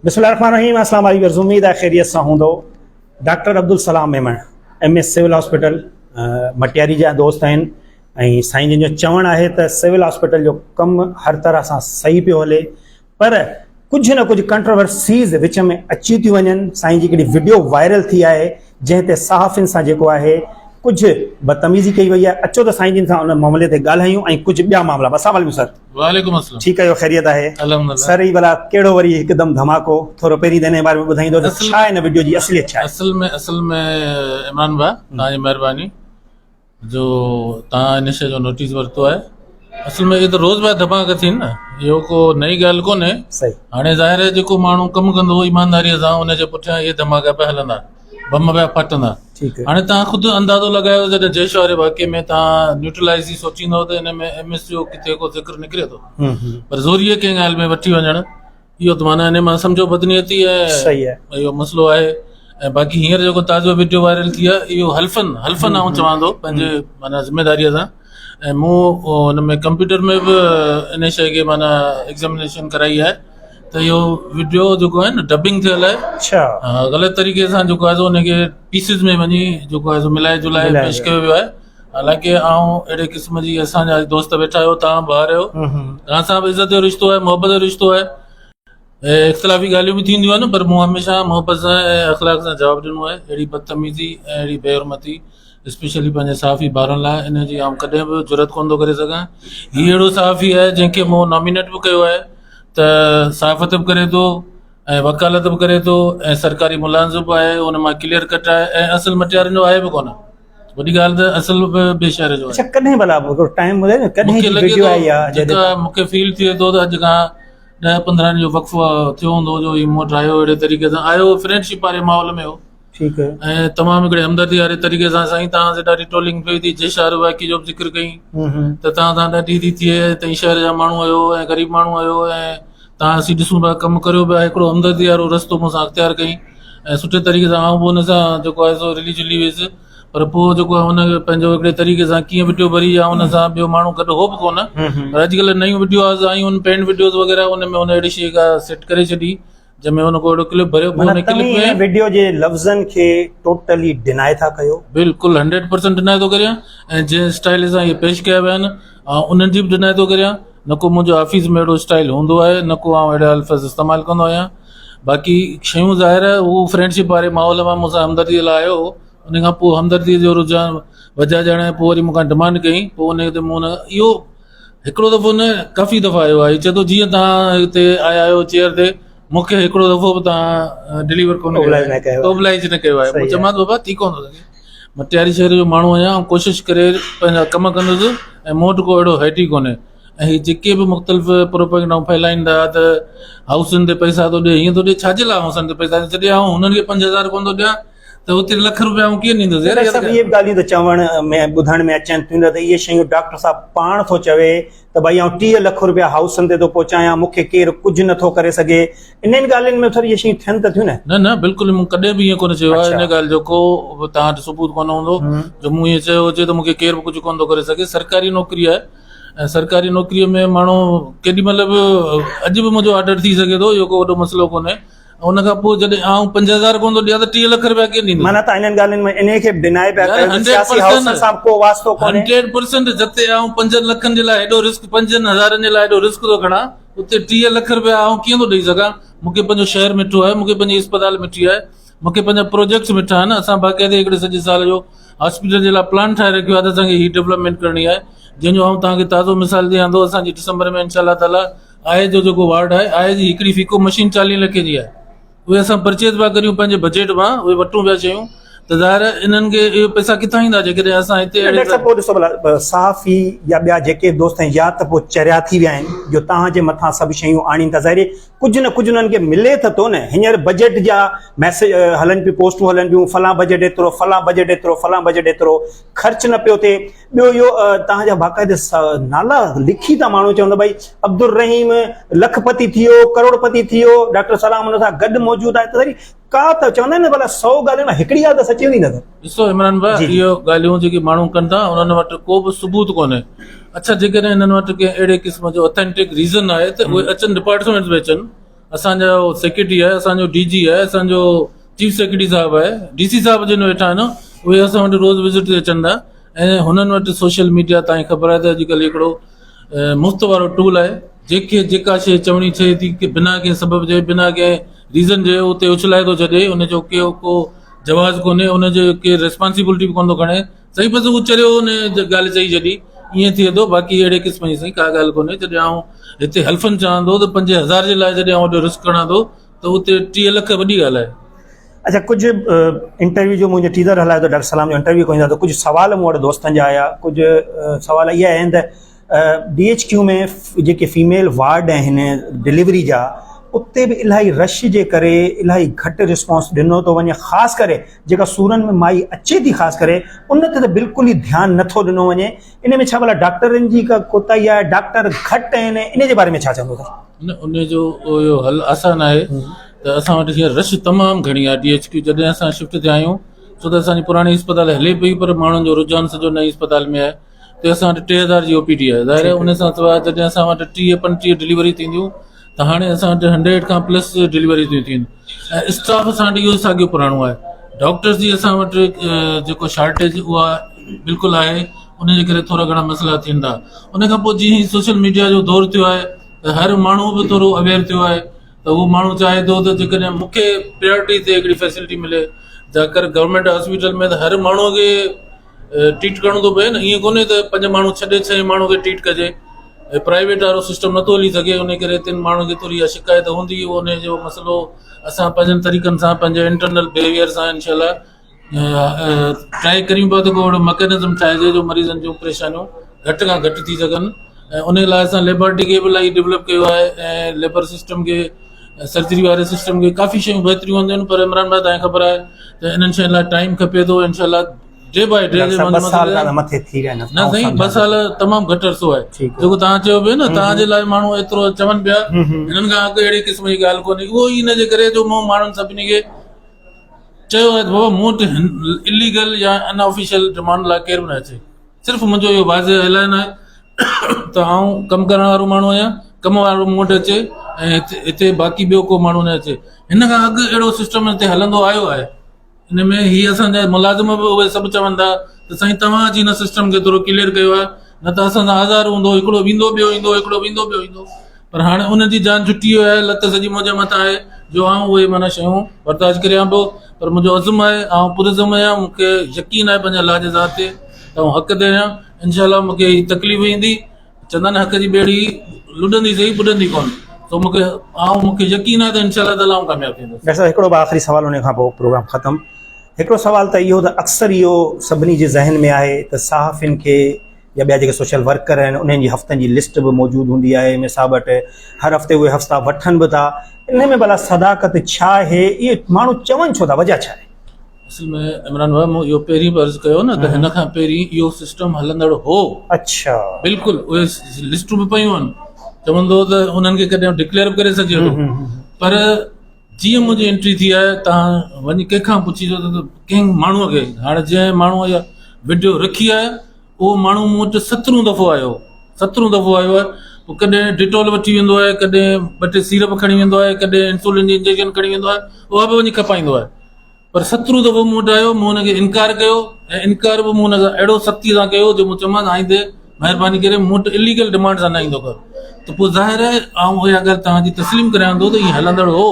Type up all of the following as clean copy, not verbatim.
بسم الله الرحمن الرحيم اسلام عليڪم ويورز اميد آهي خيريت سان هوندو doctor Abdul Salam Memon M S civil hospital Matiari جا دوست آهن ۽ سائين جن جو چوڻ آهي ته سول هاسپيٽل جو ڪم هر طرح سان صحيح پيو هلي پر ڪجهه نه ڪجهه ڪنٽروورسيز وچ ۾ اچي ٿيون وڃن، سائين جي هڪڙي وڊيو وائرل ٿي آهي جنهن تي صحافين سان جيڪو آهي ڪجهه بدتميزي ڪئي وئي آهي، اچو ته سائين جن سان ان معاملي تي ڳالهايون ۽ ڪجهه ٻيا معاملا به. السلام عليڪم سر. وعليڪم السلام. ٺيڪ آهيو خيريت آهي؟ الحمدلله. سر هي ڀلا ڪهڙو وري هڪدم ڌماڪو ٿورو پهرين ته ان جي باري ۾ ٻڌائيندو ته ڇا ان وڊيو جي اصليت ڇا آهي؟ اصل ۾ اصل ۾ عمران ڀاء توهان جي مهرباني جو توهان ان شيء جو نوٽيس ورتو آهي اصل ۾ اهي ته روز پيا ڌماڪا ٿين نه اهو ڪو نئين ڳالهه ڪونهي صحيح هاڻي ظاهر آهي جيڪو ماڻهو ڪم ڪندو ايمانداريء سان ان جي پٺيان اهي ڌماڪا پيا هلندا بم پيا ڦٽندا ٺيڪ هاڻي توهان خود اندازو لڳايو جڏهن جيش واري واقعي ۾ توهان نيوٽرلائز ٿي سوچيندو ته ان ۾ ايم ايس جو ڪٿي ڪو ذڪر نڪري ٿو پر زوريء ڪنهن ڳالهه ۾ وٺي وڃڻ اهو ته معنيٰ انهي مان سمجهو بدنيتي صحيح آهي. ۽ اهو مسئلو آهي ۽ باقي هينئر جيڪو تازو وڊيو وائرل ٿي آهي اهو حلفن حلفن آئون چوان ٿو پنهنجي معنيٰ ذميداريء سان ۽ مون ان ۾ ڪمپيوٽر ۾ به ان شيء کي معنيٰ ايگزامينيشن ڪرائي آهي ته اهو وڊيو جيڪو آهي نه ڊبنگ ٿيل آهي اڇا غلط طريقي سان جيڪو آهي سو ان کي پيسز ۾ وڃي جيڪو آهي سو ملائي جلائي پيش ڪيو ويو آهي حالانڪه آئون اهڙي قسم جي اسان جا دوست ويٺا آهيو توهان ٻاهر آهيو توهان سان به عزت جو رشتو آهي محبت جو رشتو آهي اختلافي ڳالهيون به ٿينديون آهن پر مون هميشه محبت سان ۽ اخلاق سان جواب ڏنو آهي اهڙي بدتميزي ۽ اهڙي بي حرمتي اسپيشلي پنهنجي صحافي ڀائرن لاء ان جي آئون ڪڏهن به جرئت ڪونه ٿو ڪري سگهان هي اهڙو صحافي آهي جنهن کي مون نامينيٽ به ڪيو آهي ته صحافت به ڪري ٿو ۽ وڪالت به ڪري ٿو ۽ سرڪاري ملازم به آهي ان مان ڪليئر ڪٽ آهي ۽ اصل مٽيارين جو آهي به ڪونه وڏي ڳالهه ته اصل به ٻئي شهر جو آهي. اڇا ڪڏهن ڀلا هڪڙو ٽائيم ٻڌايو نه ڪڏهن مونکي جي لڳي وڊيو ٿو آئي آهي جڏهن جيڪا مونکي فيل ٿئي ٿو ته اڄ کان ڏهه پندرهن ڏينهن جو وقفو ٿيو هوندو جو هي مون وٽ آيو اهڙي طريقي سان آيو فرينڊشپ واري ماحول ۾ هو ٺيڪ ۽ تمام هڪڙي همدردي واري طريقي سان سائين توهان سان ڏاڍي ٽرولنگ پئي ٿي جي شهر واقعي جو به ذڪر ڪئي ته توهان سان ڏاڍي ٿي ٿئي ته شهر جا ماڻهو آهيو ۽ غريب ماڻهو آهيو ۽ توهان اسين ڏسون پيا ڪم ڪريو پيا هڪڙو همدردي وارو رستو مون سان اختيار ڪئي ۽ سٺي طريقي سان آئون به ان سان جيڪو آهي سو رلي جلي ويس پر پوء جيڪو آهي ان پنهنجو هڪڙي طريقي سان ڪيئن وڊيو ڀري يا ان سان ٻيو ماڻهو گڏ هو به ڪونه پر اڄڪلهه نيون وڊيوز آيون آهن پينڊ وڊيوز وغيره ان ۾ ان اهڙي شيء ڪا سيٽ ڪري ڇڏي جنهن ۾ ان ڪو اهڙو ڪلپ ڀريو پوء ان ڪلپ ۾ وڊيو جي لفظن کي ٽوٽلي ڊنائي ٿا ڪيو. بلڪل هنڊريڊ پرسنٽ ڊنائي ٿو ڪريان ۽ جنهن اسٽائل سان اهي پيش ڪيا ويا آهن آئون انهن جي به ڊنائي ٿو ڪريان نه ڪو منهنجو آفيس ۾ اهڙو اسٽائل هوندو آهي نه ڪو آئون اهڙا الفاظ استعمال ڪندو آهيان باقي شيون ظاهر آهي هو فرينڊشپ واري ماحول مان مون سان همدردي لاء آيو هو ان کان پوء همدردي جو رجحان وجهه ڄاڻائي پوء وري مون کان ڊمانڊ ڪيائين پوء ان تي مون اهو هڪڙو دفعو نه ڪافي دفعا آيو آهي چئي ٿو جيئن تهان هتي آيا آهيو چيئر تي مون کي هڪڙو دفعو به تهان ڊليور ڪونه ڪيو اوبلائز نه ڪيو آهي مون چيومانس بابا ٿي ڪونه ٿو سگهي مٽياري شهر جو ماڻهو آهيان ۽ ڪوشش ڪري پنهنجا ڪم ڪندس ۽ مون وٽ ڪو اهڙو هيڊ ئي ڪونهي ۽ هي جيڪي به مختلف پروپيگنڊائون ڦهلائين ٿا ته هائوسن تي پئسا ٿو ڏي هيئن ٿو ڏي ڇا جي لاء هائوسن تي پئسا جڏهن آئون هنن کي 5000 ڪونه ٿو ڏيان ته اتي لک روپيا آئون ڪيئن ڏيندس يار سڀ اهي ڳالهيون ته چوڻ ۾ ٻڌڻ ۾ اچن ٿيون ته اهي شيون ڊاڪٽر صاحب پاڻ ٿو چوي ته ڀائي آئون 30 لک روپيا هائوسن تي ٿو پهچايان مون کي ڪير ڪجهه نٿو ڪري سگهي انهن ڳالهين ۾ ٿوري اهي شيون ٿين ته ٿيون نه. نه نه بلڪل مون ڪڏهن به ائين ڪونه چيو آهي ان ڳالهه جو ڪو به توهان وٽ ثبوت ڪونه هوندو جو مون ائين چيو هجي ته مون کي ڪير به ڪجهه ڪونه ٿو ڪري سگهي سرڪاري نوڪري آهي ۽ سرڪاري نوڪري ۾ ماڻهو ڪيڏي مهل به اڄ به منهنجو آرڊر ٿي سگهي ٿو اهو ڪو وڏو مسئلو ڪونهي ان کان پوء جڏهن آئون 5000 ڪونه ٿو ڏيان ته 30 لک رپيا ڪيئن ڏيندس؟ معنيٰ ته انهن ڳالهين ۾ انهي کي به ڊنائي پيا ڪيو ته سياسي هائوسن سان به ڪو واسطو ڪونهي. 100% جتي آئون پنجن لکن جي لاء هيڏو رسڪ پنجن هزارن جي لاء هيڏو رسڪ ٿو کڻان اتي 30 لک رپيا آئون ڪيئن ٿو ڏئي سگهان؟ مون کي پنهنجو شهر مٺو آهي، مون کي پنهنجي اسپتال مٺي آهي، مون کي پنهنجا پروجيڪٽس مٺا آهن، اسان باقاعدي هڪڙي سڄي سال جو هاسپيٽل جي لاء پلان ٺاهي رکيو آهي ته اسان کي هي ڊولپمينٽ ڪرڻي آهي جنهن جو آئون توهان کي تازو مثال ڏيان ٿو اسان جي ڊسمبر ۾ انشاء الله تعاليٰ آء جو جيڪو وارڊ آهي آء جي هڪڙي فيڪو مشين 40 لکين جي آهي اهي اسان پرچيز پيا ڪريون پنهنجي بجيٽ مان اهي وٺون پيا شيون ته ظاهر آهي انهن کي اهي پئسا ڪٿان ايندا جيڪڏهن اسان هتي اهڙي ڊاڪٽر صاحب پوء ڏسو ڀلا صحافي يا ٻيا جيڪي دوست آهن يا ته پوء چريا ٿي ويا آهن جو توهان جي مٿان سڀ شيون آڻين ٿا ظاهر ڪجهه نه ڪجهه انهن کي ملي ته ٿو نه هينئر بجيٽ جا ميسج هلن پيون پوسٽون هلن پيون فلان بجيٽ ايترو فلان بجيٽ ايترو فلان بجيٽ ايترو خرچ نه پيو ٿئي ٻيو اهو توهان جا باقاعده نالا لکي ٿا ماڻهو چون ته ڀائي عبدالرحيم لکپتي ٿي ويو ڪروڙپتي ٿي ويو ڊاڪٽر سلام ان سان گڏ موجود آهي ته ڪا ته چوندا آهن نه ڀلا 100 ڳالهين مان هڪڙي ڳالهه ته سچي هوندي نه ته. ڏسو عمران ڀاء اهو ڳالهيون جيڪي ماڻهو ڪن ٿا انهن وٽ ڪو به ثبوت ڪونهي اڇا جيڪڏهن انهن وٽ ڪنهن اهڙي قسم جو اٿينٽڪ ريزن آهي ته اهي اچن ڊپارٽمينٽ ۾ اچن. اسان جو سيڪريٽري آهي اسان جو ڊي جي آهي اسان جو چيف سيڪريٽري صاحب آهي ڊي سي صاحب جن ويٺا آهن اهي اسان وٽ روز وزٽ تي اچن ٿا ۽ هنن وٽ سوشل ميڊيا تائين خبر آهي ته اڄڪلهه هڪڙو مفت وارو ٽول آهي جنهن کي جيڪا شيء چوڻي ٿئي ٿي ڪي بنا ڪنهن سبب جي بنا ڪنهن ريزن جي اتي اڇلائي ٿو ڇڏي ان جو ڪي ڪو جواز ڪونهي ان جو ڪي ريسپانسبلٽي به ڪونه ٿو کڻي سائين بس هو چريو ان ڳالهه چئي ڇڏي ائين ٿئي ٿو باقي اهڙي قسم جي سائين ڪا ڳالهه ڪونهي جڏهن آئون هتي حلفن چوان ٿو ته 5000 جي لاء جڏهن آئون ايڏو رسڪ کڻان ٿو ته اتي 30 لک وڏي ڳالهه آهي. اڇا ڪجهه انٽرويو جو منهنجو ٽيزر هلايو ته ڊاڪٽر سلام جو انٽرويو ڪيون ٿا ته ڪجهه سوال مون وٽ دوستن جا آيا ڪجهه سوال اهي آهن ته ڊي ايڇ ڪيو ۾ جيڪي فيميل وارڊ آهن ڊليوري جا اتي به الاهي رش جي ڪري الاهي گهٽ رسپانس ڏنو ٿو وڃي خاص ڪري جيڪا سورن ۾ مائي اچي ٿي خاص ڪري ان تي ته بلڪل ئي ڌيان نٿو ڏنو وڃي ان ۾ ڇا ڀلا ڊاڪٽرن جي ڪا ڪوتاهي آهي ڊاڪٽر گهٽ آهن ان جي باري ۾ ڇا چوندو ٿا نه ان جو اهو حل آسان آهي ته اسان وٽ هينئر رش تمام گهڻي آهي ڊي ايڇ ڪيو جڏهن اسان شفٽ ٿيا آهيون ڇو ته اسان جي پراڻي اسپتال هلي پئي پر ماڻهن جو رجحان سڄو نئين اسپتال ۾ آهي ته اسان وٽ 3000 جي او پي ڊي آهي ظاهر آهي ان سان سواء جڏهن اسان وٽ 30 35 ڊليوري ٿينديون ته هاڻي اسان وٽ 100 کان پلس ڊليوري ٿيون ٿين ۽ اسٽاف اسان وٽ اهو ساڳيو پراڻو آهي ڊاڪٽرز جي اسان وٽ جيڪو شارٽيج اها بلڪل آهي ان جي ڪري ٿورا گهڻا مسئلا ٿين ٿا ان کان پوء جيئن سوشل ميڊيا جو دور ٿيو آهي ته هر ماڻهو به ٿورو اويئر ٿيو آهي ته هو ماڻهو چاهي ٿو ته جيڪڏهن مون کي پريارٽي تي هڪڙي فيسلٽي ملي جاڪر گورنمينٽ هاسپيٽل ۾ ته هر ماڻهو کي ٽريٽ ڪرڻو ٿو پئي نه ائين ڪونهي ته پنج ماڻهو ڇڏي ڇهين ماڻهو کي ٽريٽ ڪجي پرائيويٽ وارو سسٽم نٿو هلي سگهي ان ڪري تن ماڻهن کي ٿوري اها شڪايت هوندي ان جو مسئلو اسان پنهنجن طريقن سان پنهنجي انٽرنل بهيويئر سان انشاء الله ٽرائي ڪريون پيا ته ڪو اهڙو مڪينزم ٺاهجي جو مريضن جون پريشانيون گهٽ کان گهٽ ٿي سگهن ۽ ان لاء اسان ليبارٽري کي به الاهي ڊولپ ڪيو آهي ۽ ليبر سسٽم کي سرجري واري سسٽم کي ڪافي شيون بهتريون هونديون آهن پر عمران بھاء تان خبر آهي ته انهن شين لاء ٽائيم کپي ٿو انشاء الله ڊي باء ڊي ٻه سال کان مٿي ٿي ويا نه سائين ٻه سال تمام گهٽ عرصو آهي جيڪو توهان چيو پيو نه توهان جي لاء ماڻهو ايترو چون پيا هنن کان اڳ اهڙي قسم جي ڳالهه ڪونهي اهو ئي ان جي ڪري جو مون ماڻهن سڀني کي چيو آهي ته بابا مون وٽ اليگل يا ان آفيشل ڊمانڊ لاء ڪير به نه اچي صرف منهنجو اهو واضح اعلان آهي ته آئون ڪم ڪرڻ وارو ماڻهو آهيان ڪم وارو مون وٽ اچي ۽ هتي باقي ٻيو ڪو ماڻهو نه اچي هن کان اڳ اهڙو سسٽم هتي هلندو آيو آهي ان ۾ هي اسان جا ملازم به اهي سڀ چون ٿا ته سائين توهان اچي هن سسٽم کي ٿورو ڪليئر ڪيو آهي نه ته اسان سان آزار هوندو هڪڙو ويندو ٻيو ايندو هڪڙو ويندو ٻيو ايندو پر هاڻي ان جي جان ڇٽي وئي آهي، لت سڄي منهنجي مٿان آهي جو آئون اهي معنيٰ شيون برداشت ڪريان پيو، پر منهنجو عزم آهي، آئون پرعزم آهيان، مون کي يقين آهي پنهنجي الله جي ذات تي ته آئون حق تي آهيان، انشاء الله مون کي هي تڪليف ايندي، چوندا آهن حق جي ٻيڙي لڏندي سهي ٻڏندي ڪونه، سو مون کي آئون مون کي يقين آهي ته انشاء الله تعاليٰ آئون ڪامياب ٿيندس. ڊاڪٽر صاحب هڪڙو به آخري سوال ان کان پوء پروگرام ختم. هڪڙو سوال ته اهو ته اڪثر اهو سڀني جي ذهن ۾ آهي ته صحافين کي يا ٻيا جيڪي سوشل ورڪر آهن انهن جي هفتن جي لسٽ به موجود هوندي آهي ايم اي صاحب وٽ هر هفتي اهي هفتا وٺن به ٿا ان ۾ ڀلا صداقت ڇا آهي اهي ماڻهو چون ڇو ٿا وجه ڇا آهي؟ اصل ۾ عمران ڀاء مون اهو پهرين به عرض ڪيو نه ته هن کان پهرين اهو سسٽم هلندڙ هو. اڇا. بلڪل اهي لسٽون به پيون آهن چوندو ته انهن کي ڪڏهن ڊڪليئر به ڪري سگهجي ٿو پر جيئن منهنجي انٽري ٿي آهي تان وڃي ڪنهن کان پڇي جو ته ڪنهن ماڻهوء کي هاڻي جنهن ماڻهوء اها وڊيو رکي آهي اهو ماڻهو مون وٽ سترهون دفعو آيو سترهون دفعو آيو آهي پوء ڪڏهن ڊيٽول وٺي ويندو آهي ڪڏهن ٻه ٽي سيرپ کڻي ويندو آهي ڪڏهن انسولين جي انجيڪشن کڻي ويندو آهي اها به وڃي کپائيندو آهي پر سترهون دفعو مون وٽ آيو، مون هن کي انڪار ڪيو ۽ انڪار به مون هن سان اهڙو سختيء سان ڪيو جو مون چيومانس آئيندي مهرباني ڪري مون وٽ اليگل ڊمانڊ سان نه ايندو ڪر ته پوء ظاهر آهي آئون اها ڳالهه توهان جي تسليم ڪريان ٿو ته ائين هلندڙ هو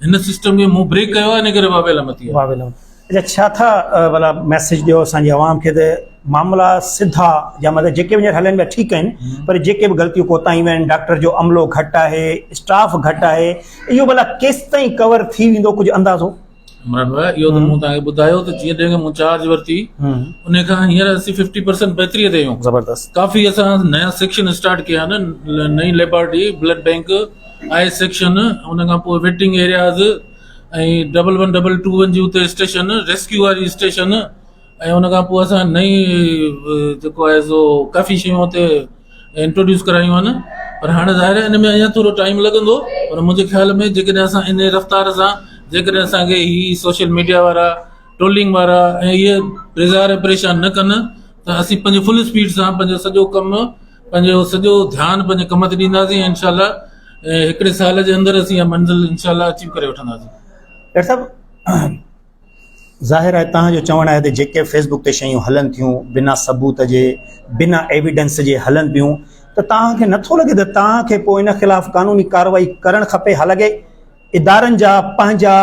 هن سسٽم کي مون بريڪ ڪيو آهي ان ڪري واويلا متي آهي. واويلا اچا ڇا ٿا ڀلا ميسيج ڏيو اسان جي عوام کي ته معاملا سڌا يا مطلب جيڪي به هينئر هلن پيا ٺيڪ آهن پر جيڪي به غلطيون ڪوتاهيون آهن ڊاڪٽر جو عملو گهٽ آهي اسٽاف گهٽ آهي اهو ڀلا ڪيستائين ڪور ٿي ويندو ڪجهه اندازو؟ عمران ڀاء اهو ته مون توهان کي ٻڌايو ته جيئن جنهن کان مون چارج ورتي ان کان هينئر اسين ففٽي پرسنٽ بهتري تي آهيون زبردست ڪافي اسان نيا سيڪشن اسٽارٽ ڪيا آهن نئين laboratory blood bank I section ان کان پوء waiting areas ۽ double one double two one جي اتي اسٽيشن ريسڪيو واري اسٽيشن ۽ ان کان پوء اسان نئين جيڪو آهي سو ڪافي شيون اتي انٽروڊيوس ڪرايون آهن پر هاڻي ظاهر آهي ان ۾ اڃا ٿورو ٽائيم لڳندو پر منهنجي خيال ۾ جيڪڏهن اسان ان رفتار سان جيڪڏهن اسانکي هي سوشل ميڊيا وارا ٽرولنگ وارا ۽ اهي بيزار ۽ پريشان نه ڪن ته اسين پنهنجي فل اسپيڊ سان پنهنجو سڄو ڪم پنهنجو سڄو ڌيان پنهنجي ڪم تي ڏينداسين انشاء الله. ۽ هڪڙي سال جي اندر اسين اها منزل انشاء الله اچيو ڪري وٺنداسين. ڊاڪٽر صاحب ظاهر آهي توهان جو چوڻ آهي ته جيڪي فيس بڪ تي شيون هلن ٿيون بنا ثبوت جي بنا ايويڊنس جي هلن پيون ته توهان کي نٿو لڳي ته توهان کي پوء ان خلاف قانوني ڪارروائي ڪرڻ کپي حالانڪه ادارن جا پنهنجا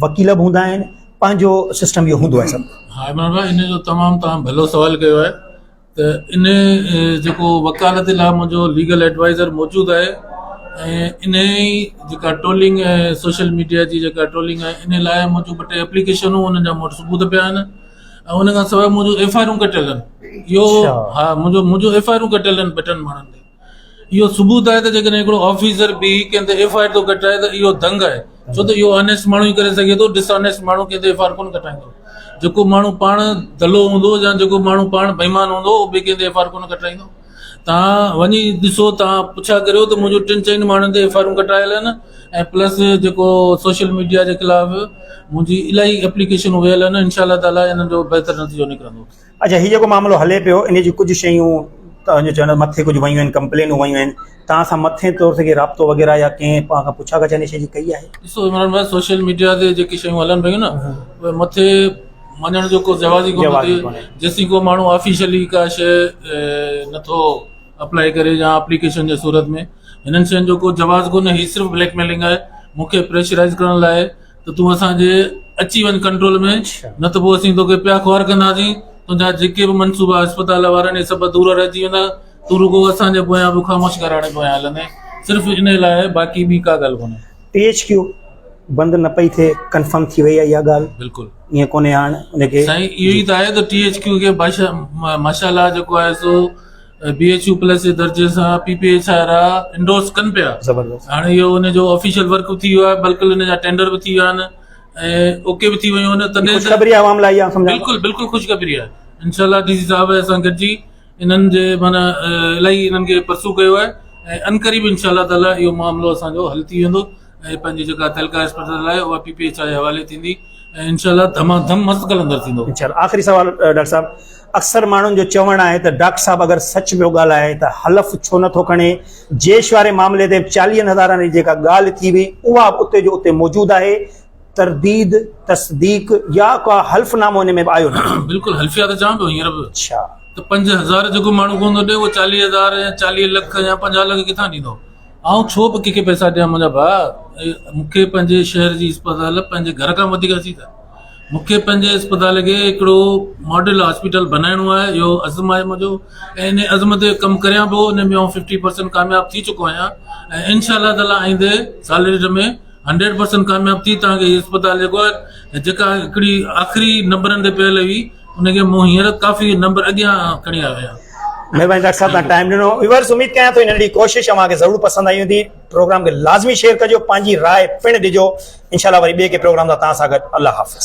وڪيل به هوندا آهن پنهنجو سسٽم اهو هوندو آهي سڀ. ها عمران ڀاء ان جو تمام توهان ڀلو سوال ڪيو آهي ته ان جيڪو وڪالت لاء منهنجو ليگل ايڊوائزر موجود آهي ۽ ان ئي جيڪا ٽرولنگ ۽ سوشل ميڊيا جي جيڪا ٽرولنگ آهي ان لاء منهنجون ٻه ٽي اپليڪيشنون انهن جا مون وٽ ثبوت پيا آهن ۽ ان کان سواء منهنجون ايف I آرون ڪٽيل آهن اهو ها منهنجو منهنجو ايف I آرون ڪٽيل آهن ٻه ٽن ماڻهن تي اهو ثبوت آهي ته جيڪڏهن هڪڙو آفيسر به ڪنهن تي ايف I R ٿو ڪٽرائي ته اهو دنگ آهي ڇو ته اهو آنيسٽ ماڻهو ئي ڪري سگهي ٿو ڊس آنيسٽ ماڻهو ڪنهن تي ايف I R ڪونه ڪٽرائيندو جيڪو ماڻهو پاڻ دلو هوندو يا جيڪو ماڻهو پاڻ بيمان هوندو اهو ٻئي ڪنهن تي ايف I R ڪونه ڪٽرائيندو تان وڃي ڏسو تان پڇا ڪريو ته منهنجو ٽن چئن ماڻهن تي ايف I آرون ڪٽرايل آهن ۽ پلس جيڪو سوشل ميڊيا جي خلاف منهنجي الاهي اپليڪيشنون ويل آهن انشاء الله تعالي انهن جو بهتر نتيجو نڪرندو اڇا هي جيڪو معاملو هلي پيو ان جي ڪجهه شيون توهان جو چوڻ مٿي ڪجهه ويون آهن ڪمپلينون ويون آهن توهان سان مٿين طور تي ڪي رابطو وغيره يا ڪنهن پاڻ کان پڇا ڳاڇا ان شيء جي ڪئي آهي؟ ڏسو عمران ڀاء سوشل ميڊيا تي جيڪي شيون هلن پيون نه اهي مٿي مڃڻ جو ڪو جواز ئي ڪونه ٿو ٿئي جيسين ڪو ماڻهو آفيشلي ڪا شيء نٿو اپلائي ڪري يا اپليڪيشن جي صورت ۾ هنن شين جو ڪو جواز ڪونهي هي صرف بليڪ ميلنگ آهي مون کي پريشرائز ڪرڻ لاء ته تون اسان جي اچي وڃ ڪنٽرول ۾ نه ته پوء اسين توکي پيا خوار ڪنداسين تنهنجا جيڪي به منصوبا اسپتال وارن اهي سڀ اڌورا رهجي ويندا تون رڳو اسان جي پويان به خاموش گهراڻي پويان هلندين صرف ان لاء باقي ٻي ڪا ڳالهه ڪونهي. ٽي ايڇ ڪيو بند نه پئي ٿئي ڪنفرم ٿي وئي آهي اها ڳالهه بلڪل ائين ڪونهي هاڻ ان کي سائين اهو ئي ته آهي ته ٽي ايڇ ڪيو کي ماشاء الله جيڪو آهي سو بي ايڇ يو پلس جي درجي سان پي پي ايڇ آر آ انڊورس ڪن پيا زبردست هاڻي اهو ان جو آفيشل ورڪ به ٿي ويو آهي بلڪل ان جا ٽينڊر به ٿي ويا آهن ۽ اوڪي به ٿي ويون آهن تڏهن خوشخبري آهي عوام لاء اها سمجهان بلڪل بلڪل خوشخبري آهي انشاء الله ڊي سي صاحب سان گڏجي انهن جي معنی الاهي انهن کي پرسو ڪيو آهي ۽ عنقريب انشاء الله تعالي اهو معاملو اسان جو حل ٿي ويندو ۽ پنهنجي جيڪا تعلقه اسپتال آهي اها پي پي ايڇ I جي حوالي ٿيندي ۽ انشاء الله ڌما ڌم مست قلندر ٿيندو. انشاء الله آخري سوال ڊاڪٽر صاحب اڪثر ماڻهن جو چوڻ آهي ته ڊاڪٽر صاحب اگر سچ پيو ڳالهائي ته حلف ڇو نه ٿو کڻي جيش واري معاملي تي چاليهن هزارن جي جيڪا ڳالهه ٿي وئي اها به اتي جو اتي موجود آهي ترديد تصديق يا ڪا حلف نامو ان ۾ به آيو نه بلڪل حلفيا ته چوان پيو هينئر به اڇا ته 5000 جيڪو ماڻهو ڪونه ٿو ڏي اهو 40000 يا 40 لک يا 50 لک ڪٿان ڏيندو آئون ڇو به ڪنهن کي پئسا ڏيان منهنجا ڀاء مون کي پنهنجي شهر جي اسپتال پنهنجي گهر کان وڌيڪ عزيز آهي مون کي پنهنجي اسپتال کي هڪڙو ماڊل هاسپيٽل بنائڻو آهي اهو عزم آهي منهنجو ۽ ان عزم تي ڪم ڪريان پيو ان ۾ آئون ففٽي پرسنٽ ڪامياب ٿي چڪو آهيان ۽ انشاء الله تعاليٰ آئيندي سال ڏيڍ ۾ هنڊريڊ پرسنٽ ڪامياب ٿي توهان کي هي اسپتال جيڪو آهي جيڪا هڪڙي آخري نمبرن تي پيل هئي ان کي مون هينئر ڪافي نمبر اڳيان کڻي آيو آهيان. مهرباني ڊاڪٽر صاحب تان ٽائيم ڏنو ويورز اميد ڪيان ٿو هي ننڍڙي ڪوشش اوهان کي ضرور پسند آئي هوندي پروگرام کي لازمي شيئر ڪجو پنهنجي راء پڻ ڏجو انشاء الله وري ٻئي ڪنهن پروگرام سان توهان سان گڏ الله حافظ.